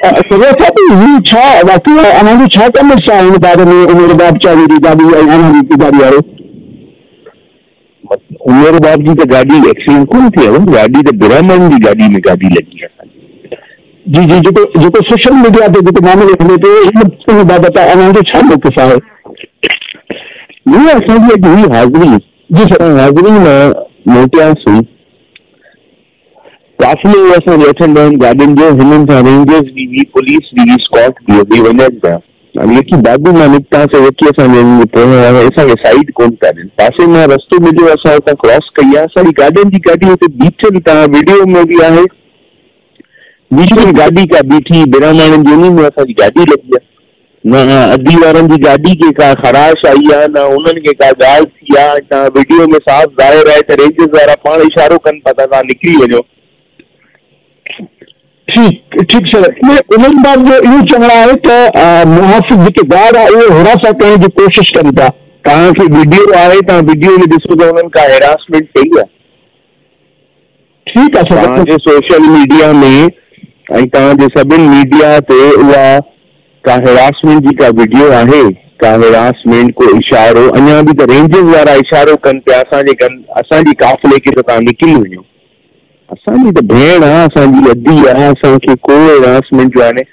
سرور صاحب هي ڇا واقعو آهي اوهان جو ڇا ڪمينٽس آهي هن باري ۾ عمر باب چاري جي گاڏي ۽ اوهان جي گاڏي وارو؟ عمر باب جي ته گاڏي ايڪسيڊنٽ ڪونه ٿي آهي گاڏي ته برهمڻ جي گاڏي ۾ گاڏي لڳي آهي اسان جي. جي جي جيڪو جيڪو سوشل ميڊيا تي جيڪو معاملو هلي پيو ان بابت اوهان جو ڇا موقف آهي؟ جي اسان جي اڄ هئي حاضري جي سر. اسان حاضري مان موٽياسون قافلو هو اسان جي اٺن ڏهن گاڏين جو، هنن سان رينجرز به هئي، پوليس به هئي، اسڪواڊ به هئي، وڃن پيا. هاڻي يڪي دادو مان نڪتاسين، يڪي اسان جي هنن جي پويان آيا، اسان کي سائيڊ ڪونه پيا ڏين. پاسي مان رستو مليو، اسان اتان ڪراس ڪئي آ، اسان جي گاڏين جي گاڏي اتي بيٺل، توهان وڊيو ۾ به آهي، بيٺل گاڏي ڪا بيٺي برهماڻين جي، انهي ۾ اسان جي گاڏي لڳي آ. نه ادي وارن جي گاڏي کي ڪا خراش آئي آ نه انهن کي ڪا ڳالهه ٿي آ ۽ توهان وڊيو ۾ صاف ظاهر آهي ته رينجرز وارا پاڻ اشارو ڪن پيا ته توهان نڪري وڃو. ٺيڪ ٺيڪ سر انهن باب جو اهو چوڻ آهي ته محافظ جيڪي گارڊ آ اهي هراسان ڪرڻ جي ڪوشش ڪن پيا. توهان کي وڊيو آهي توهان وڊيو ۾ ڏسو ته انهن ڪا هراسمينٽ ڪئي آ. ٺيڪ آ سر. توهان جي سوشل ميڊيا ۾ ۽ توهان جي سڀن ميڊيا تي اها ڪا هراسمينٽ جي ڪا وڊيو آهي ڪا هراسمينٽ ڪو اشارو اڃا به ته رينجرز وارا اشارو ڪن پيا اسان جي گن اسان جي قافلي کي ته توهان نڪري وڃو اسان جي ته ڀيڻ آ اسان جي ادي آ اسان کي ڪو هراسمينٽ جو آهي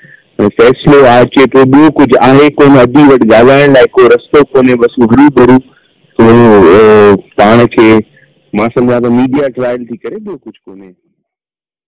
فيصلو آ اچي پيو ٻيو ڪجهه آهي ڪونه ادي وٽ ڳالهائڻ لاء ڪو رستو ڪونهي بس هو هرو ڀرو ٿورو پاڻ کي مان سمجهان ٿو ميڊيا ٽرائل ٿي ڪري ٻيو ڪجهه ڪونهي.